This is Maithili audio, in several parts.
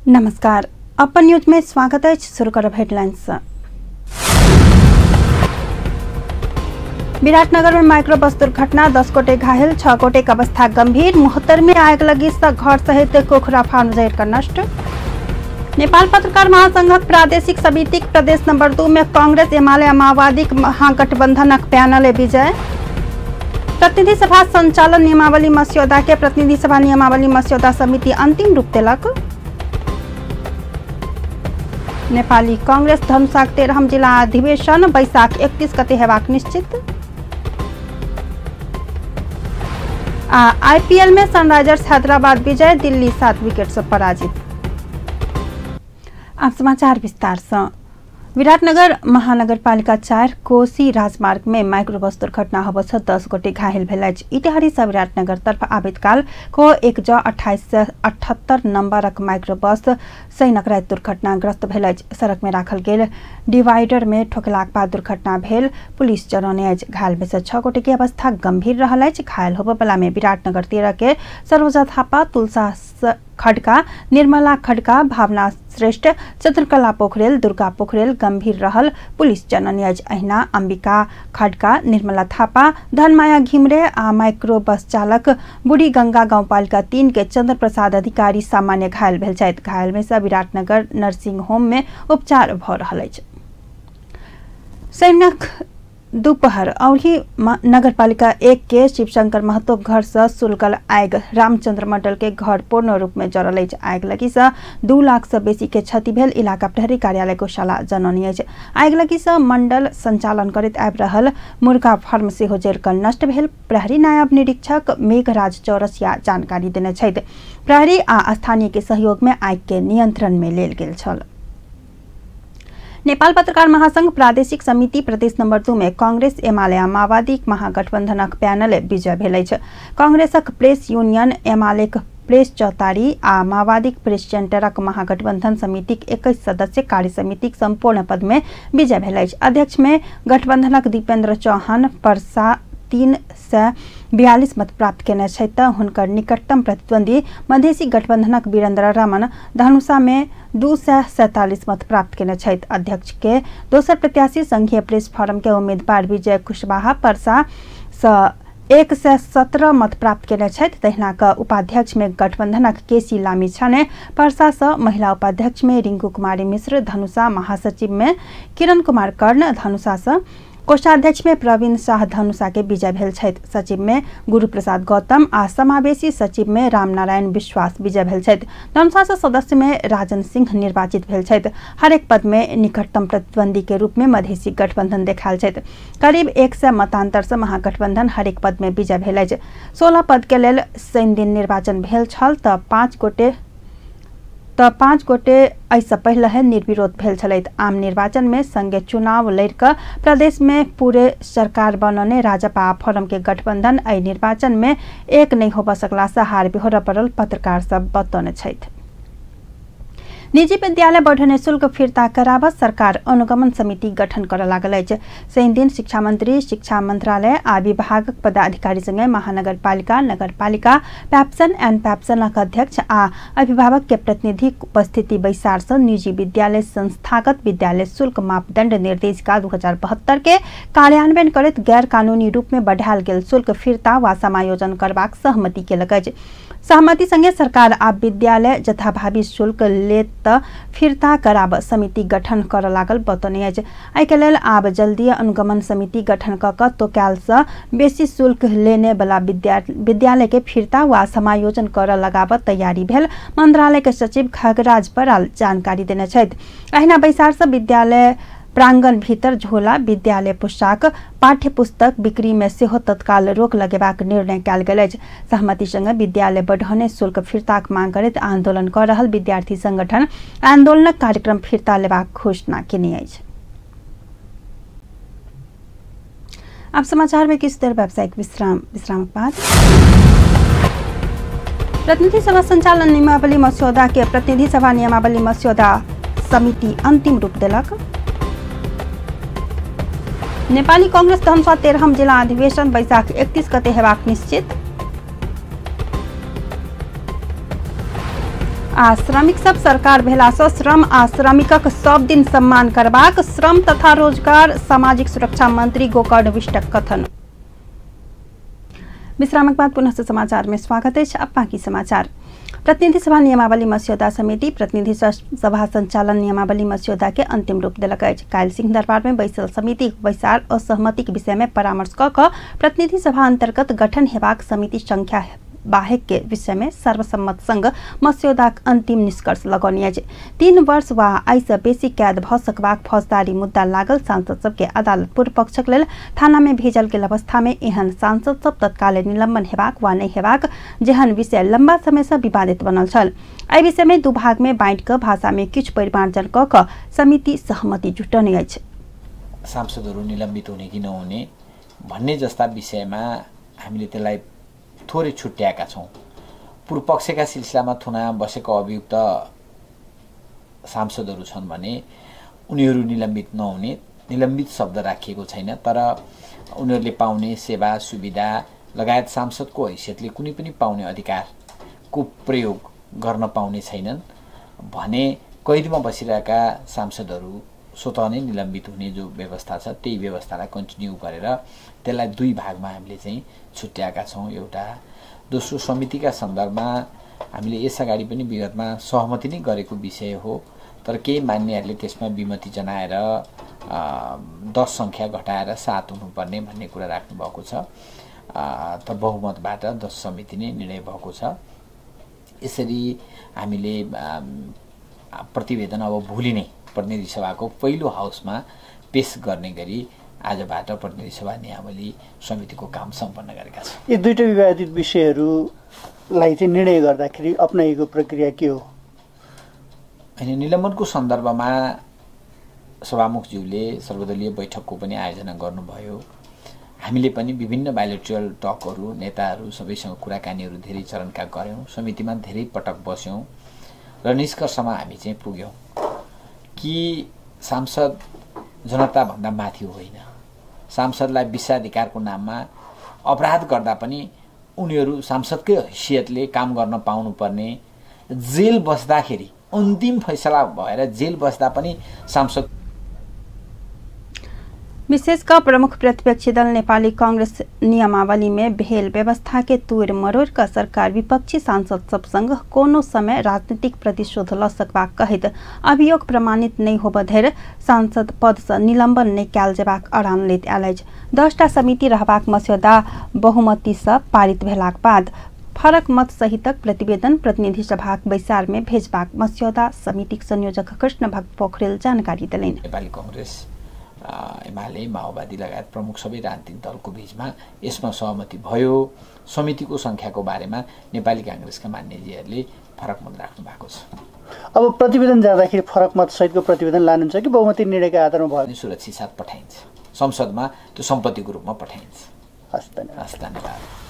नमस्कार, अपन न्यूज में स्वागत है। शुरू करब हेडलाइंस। विराटनगर में माइक्रो बस दुर्घटना, 10 गोटे घायल, 6 गोटे के अवस्था गंभीर। मोहत्तर में आग लगी घर सहित कोखरा फार्म जरिकर नष्ट। नेपाल पत्रकार महासंघक प्रादेशिक समितिक प्रदेश नंबर 2 में कांग्रेस एमाले माओवादी महागठबंधनक पैनल विजय। प्रतिनिधि सभा संचालन नियमावली मस्यौदा के प्रतिनिधि सभा नियमावली मस्यौदा समिति अंतिम रूप देलक। नेपाली कांग्रेस धनुषाक 13 जिला अधिवेशन बैसाख 31 गते हेबाक निश्चित। आ आईपीएल में सनराइजर्स हैदराबाद विजय, दिल्ली 7 विकेट से पराजित। आप समाचार विस्तार से। विराटनगर महानगरपालिका 4 कोसी राजमार्ग में माइक्रोबस दुर्घटना होबस 10 गोटे घायल भेल अछि। इटहरी से विराटनगर तरफ आबैत काल को 1 ज 2878 नंबरक माइक्रोबस सैनक राति दुर्घटनाग्रस्त भेल अछि। सड़क में राखल गेल डिवाइडर में ठोकलाक बाद दुर्घटना भेल पुलिस जनौने अछि। घायल में से 6 गोटे के अवस्था गंभीर रहल अछि। घायल होबयवला में विराटनगर 13 के सरोजा थापा, तुलसा खड्का, निर्मला खड्का, भावना श्रेष्ठ, चंद्रकला पोखरेल, दुर्गा पोखरेल गंभीर रहल पुलिस जनौने अछि। अहिना अंबिका खड्का, निर्मला थापा, धनमाया घिमरे आ माइक्रो बस चालक बुढ़ी गंगा गाउँपालिका 3 के चंद्र प्रसाद अधिकारी सामान्य घायल भेल छथि। घायल में से विराटनगर नर्सिंग होम में उपचार भ रहल अछि। सैनिक दोपहर औरही नगरपालिका 1 के शिवशंकर महतो घर से सुलगल आग रामचंद्र मंडल के घर पूर्ण रूप में जरल अछि। आग लगी से 2 लाख से बेसी के क्षति भेल इलाका प्रहरी कार्यालय गौशाला जनौने अछि। आग लगी से मंडल संचालन करैत आबि रहल मुर्गा फार्म सेहो जरिकऽ नष्ट भेल प्रहरी नायब निरीक्षक मेघराज चौरसिया जानकारी देने छथि। प्रहरी आ स्थानीय के सहयोग में आग के नियंत्रण में लेल गेल छल। नेपाल पत्रकार महासंघ प्रादेशिक समिति प्रदेश नंबर 2 में कांग्रेस एमाले माओवादी महागठबंधनक पैनल विजय भेल अछि। कांग्रेसक प्रेस यूनियन, एमालेक प्रेस चौतारी आ माओवादीक प्रेस सेंटरक महागठबंधन समितिक 21 सदस्य कार्य समितिक संपूर्ण पद में विजय भेल अछि। अध्यक्ष में गठबंधनक दीपेंद्र चौहान परसा 342 मत प्राप्त केने छथि त हुनकर निकटतम प्रतिद्वंदी मधेसी गठबंधनक वीरेंद्र रमन धनुषा में 247 मत प्राप्त केने छथि। अध्यक्ष के दोसर प्रत्याशी संघीय प्रेस फोरम के उम्मीदवार विजय कुशवाहा परसा स 117 मत प्राप्त केने छथि। तहिना क उपाध्यक्ष में गठबंधनक केसी लामी छाने परसा स महिला उपाध्यक्ष में रिंकू कुमारी मिश्र धनुषा, महासचिव में किरण कुमार कर्ण धनुषा स, कोषाध्यक्ष में प्रवीण शाह धनुषा के विजय भेल छथि। सचिव में गुरु प्रसाद गौतम आ समावेशी सचिव में रामनारायण विश्वास विजय भेल छथि। धनुषा से सदस्य में राजन सिंह निर्वाचित भेल छथि। हरेक पद में निकटतम प्रतिद्वंदी के रूप में मधेसी गठबंधन देखायल छथि। करीब 100 मतांतर से महागठबंधन हरेक पद में विजय भेल अछि। 16 पद के लेल शनि दिन निर्वाचन भेल छल त 5 गोटे एहिसँ पहिले निर्विरोध भेल छलथि। आम निर्वाचन में संगे चुनाव लड़िकऽ प्रदेश में पूरे सरकार बनौने राजपा फोरम के गठबंधन एहि निर्वाचन में एक नहि होबऽ सकला से हार बिहोरऽ पड़ल पत्रकार सब बतौने छथि। निजी विद्यालय बढ़ने शुल्क फिर्ता कराबऽ सरकार अनुगमन समिति गठन करऽ लागल अछि। शनि दिन शिक्षा मंत्री, शिक्षा मंत्रालय आ विभागक पदाधिकारी संगे महानगरपालिका, नगरपालिका, पैप्सन एंड पैप्सनक अध्यक्ष आ अभिभावक के प्रतिनिधि उपस्थिति बैसार से निजी विद्यालय संस्थागत विद्यालय शुल्क मापदंड निर्देशिका 2072 के कार्यान्वयन करैत गैर कानूनी रूप में बढ़ायल गेल शुल्क फिर्ता वा समायोजन करबाक सहमति केलक अछि। सहमति संगे सरकार आब विद्यालय जथाभावी शुल्क लेत त फिर्ता कराब समिति गठन करऽ लागल बतौने अछि। एहिके लेल आब जल्दी अनुगमन समिति गठन क कऽ तोकायल सँ बेसी शुल्क लेने वाला विद्यालय के फिर्ता वा समायोजन करऽ लगाब तैयारी भेल मंत्रालय के सचिव खगराज बराल जानकारी देने छथि। अहिना बैसार सँ विद्यालय प्रांगण भीतर झोला, विद्यालय पोशाक, पाठ्य पुस्तक बिक्री में सेहो तत्काल रोक लगेबाक निर्णय कयल गेल अछि। सहमति संगे विद्यालय बढ़ौने शुल्क फिर्ताक मांग करैत आंदोलन कऽ रहल विद्यार्थी संगठन आंदोलनक कार्यक्रम फिर्ता लेबाक घोषणा केने अछि। अब समाचार में किछु देर व्यावसायिक विश्राम, विश्रामक बाद प्रतिनिधि सभा संचालन नियमावली मस्यौदा के प्रतिनिधि सभा नियमावली मस्यौदा समिति अंतिम रूप देलक। नेपाली कांग्रेस धनुषा 13 जिला अधिवेशन बैसाख 31 गते हेबाक निश्चित। आ श्रमिक सब सरकार भेला सँ श्रम आ श्रमिकक सब दिन सम्मान करबाक श्रम तथा रोजगार सामाजिक सुरक्षा मंत्री गोकर्ण विष्टक कथन। विश्रामक बाद पुनः समाचार में स्वागत अछि। अब बाकी समाचार। प्रतिनिधि सभा नियमावली मस्यौदा समिति प्रतिनिधि सभा संचालन नियमावली मस्यौदा के अंतिम रूप देलक अछि। काल्हि सिंहदरबार में बैसल समिति बैसार असहमति के विषय में परामर्श क क प्रतिनिधि सभा अंतर्गत गठन हेबाक समिति संख्या बाहेक के विषय में सर्वसम्मत संग मस्यौदाक अंतिम निष्कर्ष लगौने अछि। 3 वर्ष वा एहिसँ बेसी कैद भ सकबाक फौजदारी मुद्दा लागल सांसद सबके अदालत पूर्व पक्षक लेल थाना में भेजल गेल अवस्था में एहन सांसद सब तत्काल निलंबन हेबाक वा नहि हेबाक जेहन विषय लंबा समय से विवादित बनल छल। एहि विषय में दू भाग में बाँटि कऽ भाषा में किछु परिमार्जन कऽ कऽ समिति सहमति जुटौने अछि। सांसदहरू निलम्बित हुने कि नहुने भन्ने जस्ता विषयमा हामीले त्यसलाई थोरै छुट्याएका छौँ। पूर्व पक्षका सिलसिलामा थुना बसेको अभियुक्त सांसदहरू छन् भने उनीहरू निलम्बित नहुने, निलम्बित शब्द राखिएको छैन, तर उनीहरूले पाउने सेवा सुविधा लगायत सांसदको हैसियतले कुनै पनि पाउने अधिकारको प्रयोग गर्न पाउने छैनन् भने कैदमा बसिरहेका सांसदहरू स्वतः नै निलम्बित हुने जो व्यवस्था छ त्यही व्यवस्थालाई कन्टिन्यू गरेर त्यसलाई दुई भागमा हामीले चाहिँ छुट्याएका छौँ। एउटा दोस्रो समितिका सन्दर्भमा हामीले यसअगाडि पनि विगतमा सहमति नै गरेको विषय हो, तर केही मान्यहरूले त्यसमा विमति जनाएर 10 सङ्ख्या घटाएर 7 हुनुपर्ने भन्ने कुरा राख्नुभएको छ। तर बहुमतबाट 10 समिति नै निर्णय भएको छ। यसरी हामीले प्रतिवेदन अब भोलि नै प्रतिनिधि सभाको पहिलो हाउसमा पेश गर्ने गरी आजबाट प्रतिनिधि सभा नियमावली समितिको काम सम्पन्न गरेका छौँ। यी दुईटा विवादित विषयहरूलाई चाहिँ निर्णय गर्दाखेरि अपनाइएको प्रक्रिया के हो? होइन, निलम्बनको सन्दर्भमा सभामुखज्यूले सर्वदलीय बैठकको पनि आयोजना गर्नुभयो। हामीले पनि विभिन्न बाइलेटरल टकहरू नेताहरू सबैसँग कुराकानीहरू धेरै चरणका गऱ्यौँ, समितिमा धेरै पटक बस्यौँ र निष्कर्षमा हामी चाहिँ पुग्यौँ कि सांसद जनताभन्दा माथि होइन। सांसदलाई विशेषाधिकारको नाममा अपराध गर्दा पनि उनीहरू सांसदकै हैसियतले काम गर्न पाउनुपर्ने, जेल बस्दाखेरि अन्तिम फैसला भएर जेल बस्दा पनि सांसद। विशेष क प्रमुख प्रतिपक्षी दल नेपाली कांग्रेस नियमावली में भेल व्यवस्था के तोड़ मरोड़ क सरकार विपक्षी सांसद सब संग कोनो समय राजनीतिक प्रतिशोध ल सकबाक कहैत अभियोग प्रमाणित नहि होबऽ धरि सांसद पद से निलंबन नहि कयल जेबाक अड़ान लैत आयल अछि। 10टा समिति रहबाक मस्यौदा बहुमति से पारित भेलाक बाद फरक मत सहितक प्रतिवेदन प्रतिनिधि सभाक बैसार में भेजबाक मस्यौदा समितिक संयोजक कृष्ण भक्त पोखरेल जानकारी देलनि। नेपाली कांग्रेस, एमाले, माओवादी लगायत प्रमुख सबै राजनीतिक दलको बीचमा यसमा सहमति भयो। समितिको संख्याको बारेमा नेपाली कांग्रेसका मान्यजीहरूले फरक मत राख्नु भएको छ। अब प्रतिवेदन जाँदाखेरि फरक मत सहितको प्रतिवेदन लानुहुन्छ कि बहुमती निर्णयको आधारमा भयो? सुरक्षित साथ पठाइन्छ, संसदमा त्यो सम्पत्तिको रूपमा पठाइन्छ। हस्, धन्यवाद। हस्, धन्यवाद।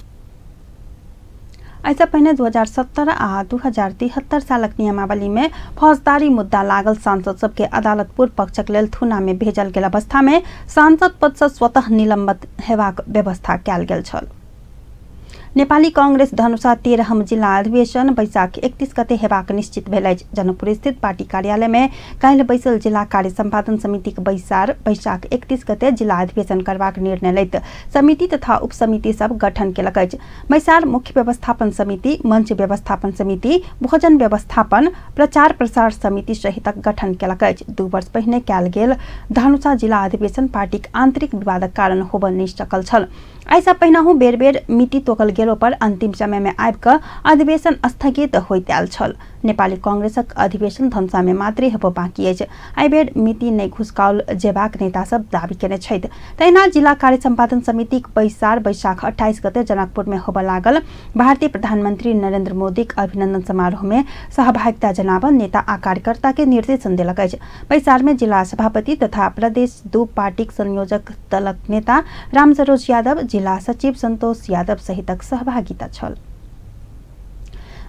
ऐसा पहिने 2070 आ 2073 सालक नियमावली में फौजदारी मुद्दा लागल सांसद सबके अदालत पूर्व पक्षक लेल थुना में भेजल गेल अवस्था में सांसद पद से स्वतः निलंबित हेबाक व्यवस्था कयल गेल छल। नेपाली कांग्रेस धनुषा 13 जिल्ला अधिवेशन बैशाख 31 गते हेबाक निश्चित भेल अछि। जनकपुर स्थित पार्टी कार्यालय में काल्हि बैसल जिला कार्य सम्पादन समितिक बैसार बैशाख 31 गते जिला अधिवेशन करबाक निर्णय लैत समिति तथा उपसमिति सब गठन केलक अछि। बैसार मुख्य व्यवस्थापन समिति, मंच व्यवस्थापन समिति, भोजन व्यवस्थापन, प्रचार प्रसार समिति सहितक गठन केलक अछि। 2 वर्ष पहिने कयल गेल धनुषा जिला अधिवेशन पार्टीक आंतरिक विवादक कारण होबऽ नहि सकल छल। ऐसा पहिनहु बेर बेर मिति तोकल गेलो पर अंतिम समय में आबि कऽ अधिवेशन स्थगित होइत आयल छल। नेपाली कांग्रेसक अधिवेशन धनुषा में मात्रे हेबऽ बाँकी अछि। एहि बेर मिति नहि घुसकाओल जेबाक नेता सब दावी केने छथि। तहिना जिला कार्य सम्पादन समितिक बैसार बैशाख 28 गते जनकपुर में होबऽ लागल भारतीय प्रधानमंत्री नरेंद्र मोदीक अभिनंदन समारोह में सहभागिता जनाबऽ नेता आ कार्यकर्ता के निर्देशन देलक अछि। बैसार में जिला सभापति तथा प्रदेश 2 पार्टीक संयोजक दलक नेता रामसरोज यादव, जिला सचिव संतोष यादव सहितक सहभागिता छल।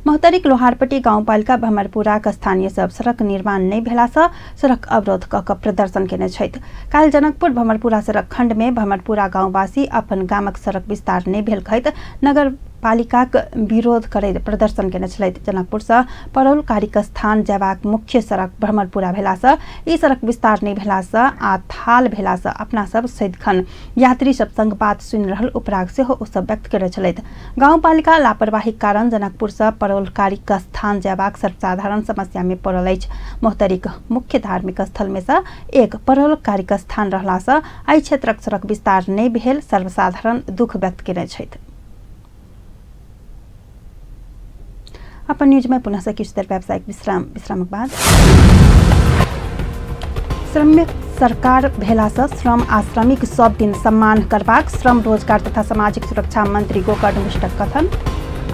महोत्तरीक लोहारपट्टी गाउँपालिका भमरपुराक स्थानीय सब सड़क निर्माण नहि भेलासँ सड़क अवरोध कऽ कऽ प्रदर्शन केने छथि। काल्हि जनकपुर भमरपुरा सड़क खंड में भमरपुरा गाउँवासी अपन गामक सड़क विस्तार नहि भेल कहैत नगर पालिकाक विरोध करैत प्रदर्शन केने छलथि। जनकपुर सँ परौल कारिक स्थान जयबाक मुख्य सड़क भ्रमरपुरा भेलासँ ई सड़क विस्तार नहि भेलासँ आ थाल भेलासँ अपना सब सदिखन यात्री सब संग बात सुनि रहल उपराग सेहो ओ सब व्यक्त केने छलथि। गाउँपालिका लापरवाहीक कारण जनकपुर सँ परौल कारिक स्थान जयबाक सर्वसाधारण समस्या में पड़ल अछि। महोत्तरीक मुख्य धार्मिक स्थल में सँ एक परौल कारिक स्थान रहलासँ एहि क्षेत्रक सड़क विस्तार नहि भेल सर्वसाधारण दुख व्यक्त केने छथि। अपन न्यूज में पुनः से किछु देर व्यावसायिक विश्राम, विश्रामक बाद श्रमिक सरकार भेलासँ श्रम आ श्रमिक सब दिन सम्मान करबाक श्रम रोजगार तथा सामाजिक सुरक्षा मंत्री गोकर्ण विष्टक कथन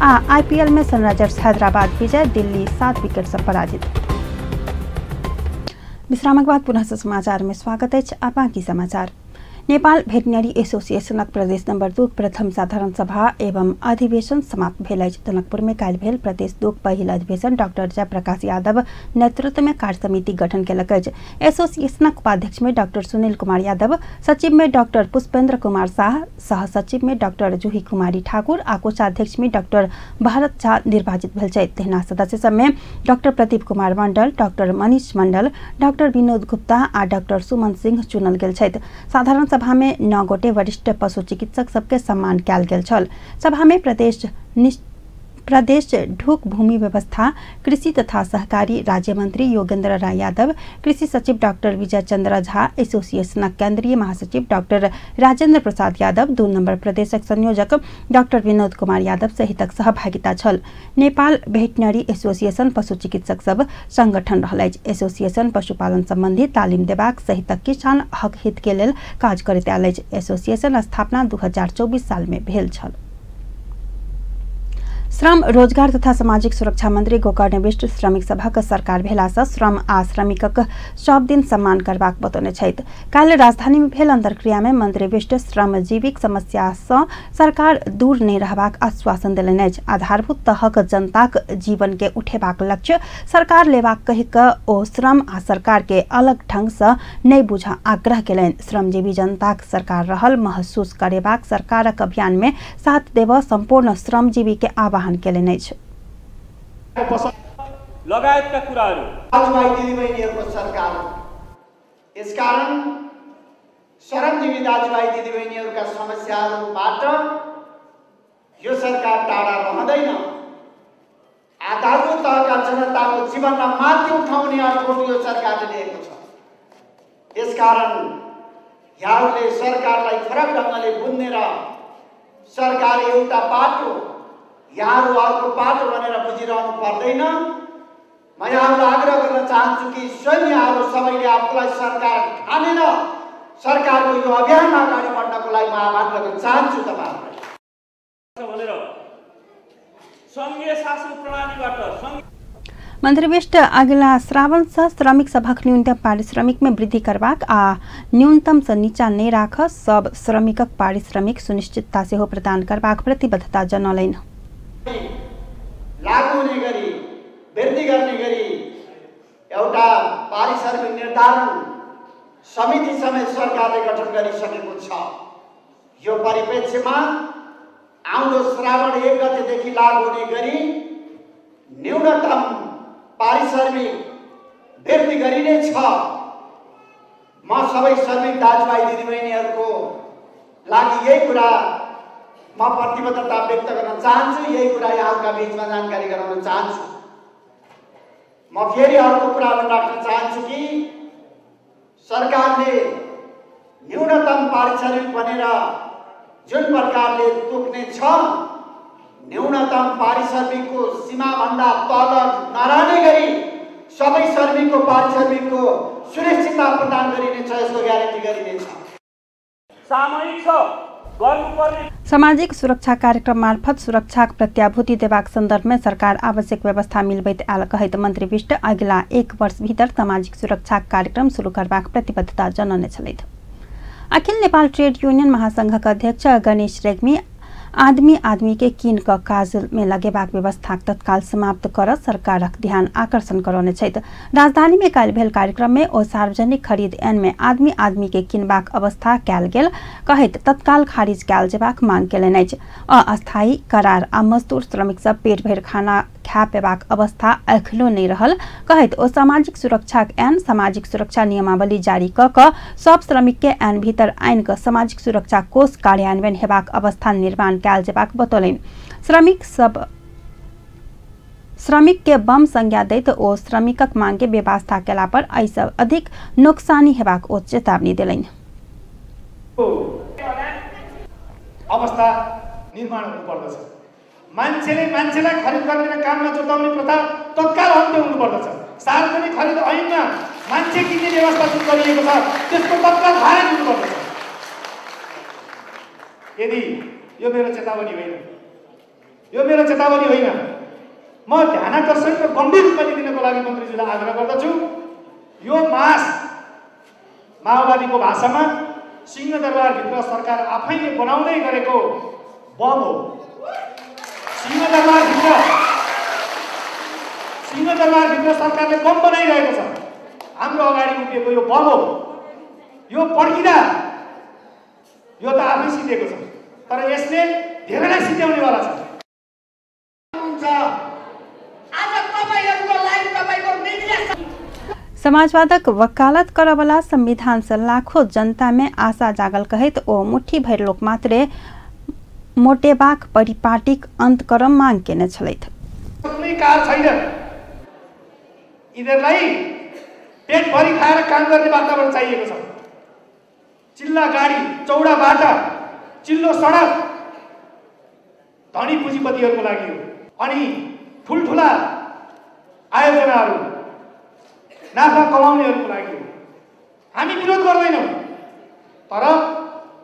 आ आईपीएल में सनराइजर्स हैदराबाद विजय, दिल्ली 7 विकेट से पराजित। विश्रामक बाद पुनः से समाचार में स्वागत अछि। आ बाँकी समाचार। नेपाल भेटनरी एसोसिएशनक प्रदेश नंबर 2 प्रथम साधारण सभा एवं अधिवेशन समाप्त भेल अछि। जनकपुर में काल्हि भेल प्रदेश 2 पहिल अधिवेशन डॉक्टर जयप्रकाश यादव नेतृत्व में कार्य समिति गठन केलक अछि। एसोसिएशनक उपाध्यक्ष में डॉक्टर सुनील कुमार यादव, सचिव में डॉक्टर पुष्पेंद्र कुमार शाह, सह सचिव में डॉक्टर जूही कुमारी ठाकुर आ कोषाध्यक्ष में डॉक्टर भरत झा निर्वाचित भेल छथि। तहिना सदस्य सब में doctor Pradeep Kumar Mandal, doctor Manish Mandal, doctor Vinod Gupta आ डॉक्टर सुमन सिंह चुनल गेल छथि। साधारण सभा में 9 गोटे वरिष्ठ पशु चिकित्सक सबके सम्मान कयल गेल छल। सभा में प्रदेश ढूक भूमि व्यवस्था, कृषि तथा सहकारी राज्य मंत्री योगेंद्र राय यादव, कृषि सचिव डॉक्टर विजय चंद्र झा, एसोसिएशनक केंद्रीय महासचिव डॉक्टर राजेंद्र प्रसाद यादव, 2 नंबर प्रदेशक संयोजक डॉक्टर विनोद कुमार यादव सहितक सहभागिता छल। नेपाल भेटनरी एसोसिएशन पशु चिकित्सक सब संगठन रहल अछि। एसोसिएशन पशुपालन संबंधी तालीम देबाक सहितक किसान हक हित के लेल काज करैत आयल अछि। एसोसिएशन स्थापना 2024 साल में भेल छल। श्रम रोजगार तथा सामाजिक सुरक्षा मंत्री गोकर्ण विष्ट श्रमिक सभक सरकार भेलासँ श्रम आ श्रमिकक सब दिन सम्मान करबाक बतौने छथि। काल्हि राजधानी में भेल अंतर्क्रिया में मंत्री विष्ट श्रमजीवीक समस्या सँ सरकार दूर नहि रहबाक आश्वासन देलनि अछि। आधारभूत तहक जनताक जीवन के उठेबाक लक्ष्य सरकार लेबाक कहि कऽ ओ श्रम आ सरकार के अलग ढंग सँ नहि बुझऽ आग्रह केलनि। श्रमजीवी जनताक सरकार रहल महसूस करेबाक सरकारक अभियान में साथ देबऽ सम्पूर्ण श्रमजीवी के आह्वान केलनि अछि। लगायतका कुराहरू दाजुभाइ दिदीबहिनीहरूको सरकार हो, यसकारण श्रमजीवी दाजुभाइ दिदीबहिनीहरूका समस्याहरूबाट यो सरकार टाढा रहँदैन। आधारभूत तहका जनताको जीवनमा माथि उठाउने अठोट यो सरकारले लिएको छ। यसकारण यहाँहरूले सरकारलाई फरक ढङ्गले बुझ्ने र सरकार एउटा बाटो, यहाँहरू अर्को बाटो भनेर बुझिरहनु पर्दैन। म यहाँहरूलाई आग्रह गर्न चाहन्छु कि स्वयं यहाँहरू सबैले आफूलाई सरकार ठानेर सरकारको यो अभियानमा अगाडि बढ्नको लागि म आह्वान गर्न चाहन्छु तपाईँहरूलाई। सङ्घीय शासन प्रणालीबाट मंत्री विष्ट अगिला श्रावण सँ श्रमिक सभक न्यूनतम पारिश्रमिक में वृद्धि करबाक आ न्यूनतम सँ नीचा नहि राख सब श्रमिकक पारिश्रमिक सुनिश्चितता सेहो प्रदान करबाक प्रतिबद्धता जनौलनि। लागू हुने गरी वृद्धि गर्ने गरी एउटा पारिश्रमिक निर्धारण समिति समेत सरकारले गठन गरिसकेको छ। यो परिप्रेक्ष्यमा आउँदो श्रावण 1 गतेदेखि लागू हुने गरी न्यूनतम पारिश्रमिक वृद्धि गरिनेछ। म सबै श्रमिक दाजुभाइ दिदीबहिनीहरूको लागि यही कुरा म प्रतिबद्धता व्यक्त गर्न चाहन्छु, यही कुरा यहाँका बीचमा जानकारी गराउन चाहन्छु। म फेरि अर्को कुरा राख्न चाहन्छु कि सरकारले न्यूनतम पारिश्रमिक भनेर जुन प्रकारले तोक्ने छ, न्यूनतम पारिश्रमिकको सीमाभन्दा तल नरहने गरी सबै श्रमिकको पारिश्रमिकको सुनिश्चितता प्रदान गरिनेछ, यसको ग्यारेन्टी गरिनेछ। सामूहिक छ गर्नुपर्ने सामाजिक सुरक्षा कार्यक्रम मार्फत सुरक्षाक प्रत्याभूति देबाक सन्दर्भ में सरकार आवश्यक व्यवस्था मिलबैत आयल कहैत मंत्री विष्ट अगिला 1 वर्ष भीतर सामाजिक सुरक्षा कार्यक्रम शुरू करबाक प्रतिबद्धता जनौने छलथि। अखिल नेपाल ट्रेड यूनियन महासंघक अध्यक्ष गणेश रेग्मी आदमी आदमी के कीन क काज में लगेबाक व्यवस्था तत्काल समाप्त कर सरकारक ध्यान आकर्षण करौने छथि। राजधानी में काल्हि भेल कार्यक्रम में ओ सार्वजनिक खरीद ऐन में आदमी आदमी के किनबाक अवस्था कयल गेल कहैत तत्काल खारिज कयल जेबाक मांग केलनि अछि। अस्थायी करार आ मजदूर श्रमिक सब पेट भरि खाना खा पेबाक अवस्था एखनो नहि रहल कहैत ओ सामाजिक सुरक्षाक ऐन सामाजिक सुरक्षा नियमावली जारी क सब श्रमिक के ऐन भीतर आनि क सामाजिक सुरक्षा कोष कार्यान्वयन हेबाक अवस्था निर्माण कयल जेबाक बतौलनि। श्रमिक के बम संज्ञा दैत ओ श्रमिकक मांग के व्यवस्था केला पर एहिसँ अधिक नोकसानी हेबाक ओ चेतावनी देलनि। अवस्था निर्माण हुनुपर्दछ। मान्छेले मान्छेलाई खरिद गर्ने काममा जोताउने प्रथा तत्काल अन्त्य हुनुपर्दछ। सार्वजनिक खरिद ऐनमा मान्छे किन्ने व्यवस्था जुन गरिएको छ त्यसको तत्काल खारेज हुनुपर्दछ। यदि यो मेरो चेतावनी होइन, यो मेरो चेतावनी होइन, म ध्यानाकर्षण र गम्भीर रूपमा लिदिनको लागि मन्त्रीज्यूलाई आग्रह गर्दछु। यो मास माओवादीको भाषामा सिंहदरबारभित्र सरकार आफैले बनाउँदै गरेको बम हो। सिंहदरबारभित्र सरकारले बम बनाइरहेको छ। हाम्रो अगाडि उभिएको यो बम हो। यो पड्किँदा यो त आफै सिद्धिएको छ, तर यसले धेरैलाई सिद्ध्याउनेवाला छ। समाजवादक वकालत करवला संविधान से लाखों जनता में आशा जागल कहैत ओ मुट्ठी भरि लोक मात्रे मोटेबाक परिपाटीक अंत करम मांग केने छलथि। कुनै कार छैन, यिनीहरूलाई पेटभरि खाएर काम गर्ने वातावरण चाहिएको छ। चिल्ला गाडी, चौडा बाटा, चिल्लो सडक धनी पुँजीपतिहरूको लागि हो। अनि ठुल्ठुला आयोजनाहरू नाफा कमाउनेहरूको लागि हो। हामी विरोध गर्दैनौँ, तर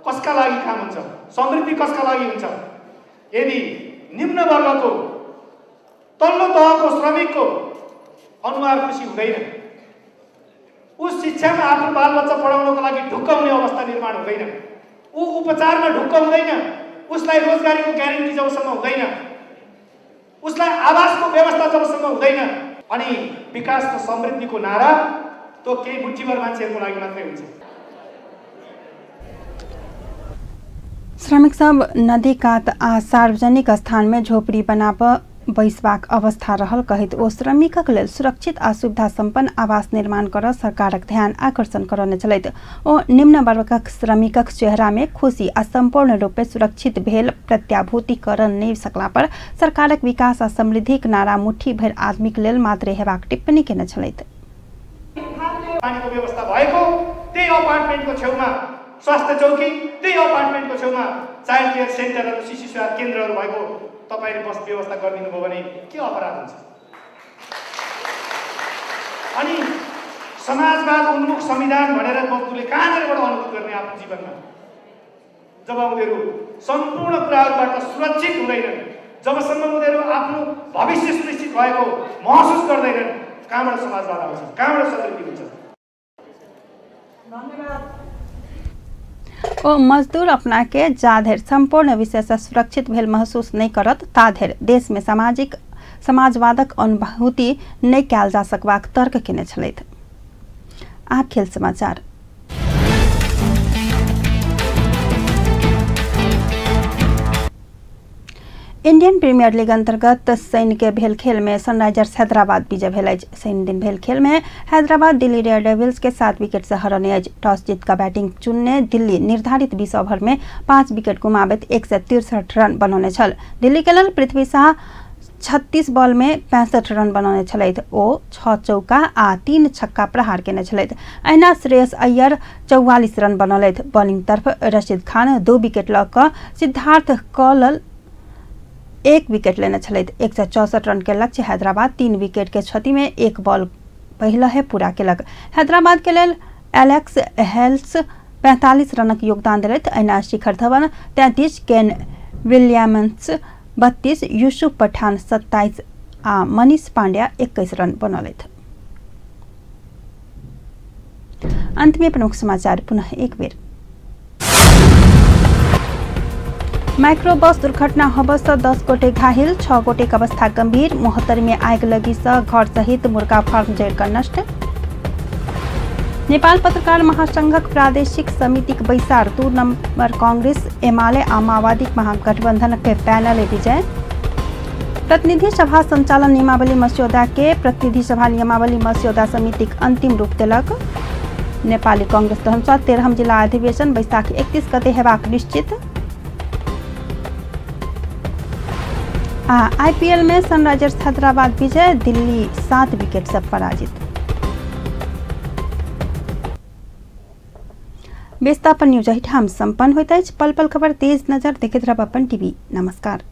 कसका लागि काम हुन्छ, समृद्धि कसका लागि हुन्छ? यदि निम्न वर्गको तल्लो तहको श्रमिकको अनुहार खुसी हुँदैन, उस शिक्षामा आफ्नो बालबच्चा पढाउनको लागि ढुक्क हुने अवस्था निर्माण हुँदैन, ऊ उपचारमा ढुक्क हुँदैन, उसलाई रोजगारीको ग्यारेन्टी जबसम्म हुँदैन, उसलाई आवासको व्यवस्था जबसम्म हुँदैन, अनि विकास र समृद्धिको नारा त्यो केही मुठीभर मान्छेहरूको लागि मात्रै हुन्छ। श्रमिक सब नदी कात आ सार्वजनिक स्थान में झोपड़ी बनाब बैसबाक अवस्था रहल कहैत ओ श्रमिकक लेल सुरक्षित आ सुविधा सम्पन्न आवास निर्माण कर सरकारक ध्यान आकर्षण करौने छलथि। ओ निम्न वर्गक श्रमिकक चेहरा में खुशी आ सम्पूर्ण रूपे सुरक्षित भेल प्रत्याभूति कर नहि सकला पर सरकारक विकास आ समृद्धिक नारा मुट्ठी भरि आदमीक लेल मात्रे हेबाक टिप्पणी केने छलथि। पानीको व्यवस्था भएको त्यही अपार्टमेन्टको छेउमा स्वास्थ्य चौकी, त्यही अपार्टमेन्टको छेउमा चाइल्ड केयर सेन्टरहरू, शिशु सेवा केन्द्रहरू भएको तपाईले बस व्यवस्था गरिदिनु भयो भने के अपराध हुन्छ? अनि समाजवाद उन्मुख संविधान भनेर मजदुरले कहाँनिरबाट अनुभूत गर्ने आफ्नो जीवनमा, जब उनीहरू सम्पूर्ण कुराहरूबाट सुरक्षित हुँदैनन्, जबसम्म उनीहरू आफ्नो भविष्य सुनिश्चित भएको महसुस गर्दैनन्, कहाँबाट समाजवाद आउँछ, कहाँबाट समृद्धि हुन्छ? ओ मजदूर अपना के जाधरि संपूर्ण विषय से सुरक्षित भेल महसूस नहीं करत ताधरि देश में सामाजिक समाजवादक अनुभूति नहीं कयल जा सकबाक तर्क केने छलथि। आप खेल समाचार। इंडियन प्रीमियर लीग अंतर्गत शनि के भेल खेल में सनराइजर्स हैदराबाद विजय भेल अछि। शनि दिन भेल खेल में हैदराबाद दिल्ली डेयरडेविल्स के 7 विकेट से हरौने अछि। टॉस जीत का बैटिंग चुनने दिल्ली निर्धारित 20 ओवर में 5 विकेट गुमाबैत 163 रन बनौने छल। दिल्ली के लेल पृथ्वी शाह 36 बॉल में 65 रन बनौने छलथि। ओ 6 चौका आ 3 छक्का प्रहार केने छलथि। अहिना श्रेयस अय्यर 44 रन बनौलथि। बॉलिंग तरफ रशीद खान 2 विकेट लऽ कऽ सिद्धार्थ कौल 1 विकेट लेने छलथि। 164 रन के लक्ष्य हैदराबाद 3 विकेट के क्षति में 1 बॉल पहले है पूरा केलक। हैदराबाद के लेल एलेक्स हेल्स 45 रनक योगदान देलथि। अहिना शिखर धवन 33, केन विलियम्स 32, यूसुफ पठान 27 आ मनीष पांड्या 21 रन बनौलथि। अंत में प्रमुख समाचार पुनः एक बेर। माइक्रो बस दुर्घटना होबसँ 10 गोटे घायल, 6 गोटेक अवस्था गंभीर। महोत्तरी में आगि लगी सँ घर सहित मुर्गा फार्म जरि कऽ नष्ट। नेपाल पत्रकार महासंघक प्रादेशिक समितिक बैसार 2 नंबर कांग्रेस, एमाले आ माओवादी महागठबंधन के पैनल विजय। प्रतिनिधि सभा संचालन नियमावली मस्यौदा के प्रतिनिधि सभा नियमावली मस्यौदा समितिक अंतिम रूप देलक। नेपाली कांग्रेस धनुषा 13 जिला अधिवेशन बैसाख 31 गते हेबाक निश्चित। आ आईपीएल में सनराइजर्स हैदराबाद विजय, दिल्ली 7 विकेट से पराजित। व्यस्तापन न्यूज एहिठाम सम्पन्न होइत अछि। पल पल खबर तेज नजर देखैत रहब अपन टीवी। नमस्कार।